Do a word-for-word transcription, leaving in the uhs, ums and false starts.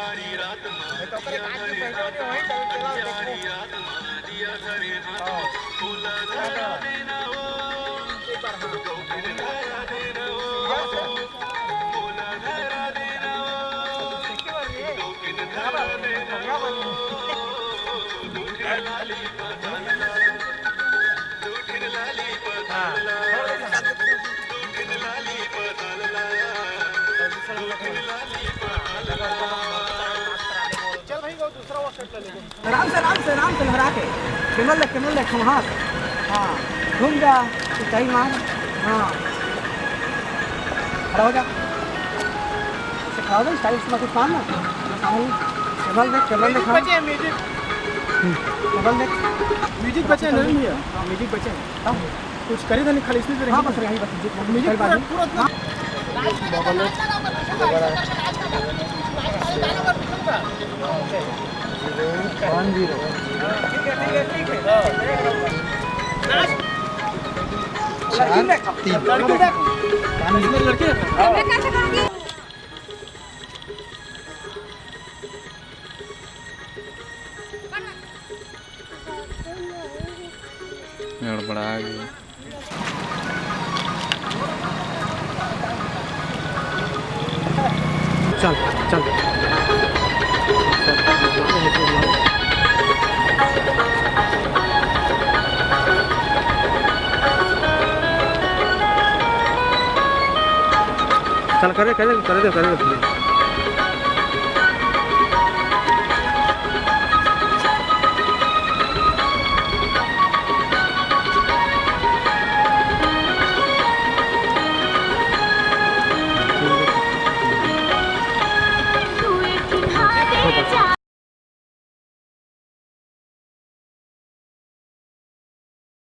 ये तो ओकरे काट के पहले होते वहीं चल चला देखो। हाँ। एक बार हाँ। एक बार ये। बढ़िया बनी। हाँ। चल भाई, वो दूसरा वो सेट ले ले। आराम से, आराम से, आराम से लहरा के। कैमल देख, कैमल देख, हाँ। हाँ। घूम जा, ऊंचाई मार। हाँ। खड़ा हो जा। ऐसे खड़ा हो जा, स्टाइल से कुछ मार ना। कैमल देख, कैमल देख, म्यूजिक हाँ। बचे हैं, म्यूजिक। हम्म, कैमल देख। म्यूजिक बचे हैं, नहीं भैया। हाँ, म्यूजिक बचे हैं। हाँ। कुछ करे था नहीं, खाली इसमें से हाँ, रही। बस रही, बस म्यूजिक चल पूरा, बाजू। पूरा इतना हाँ। वन जीरो। ठीक है, ठीक है, ठीक है। चार, तीन। लड़की देख। लड़की देख। गड़बड़ा गई। चल, चल। चल, करे, करे, करे दे, करे दे।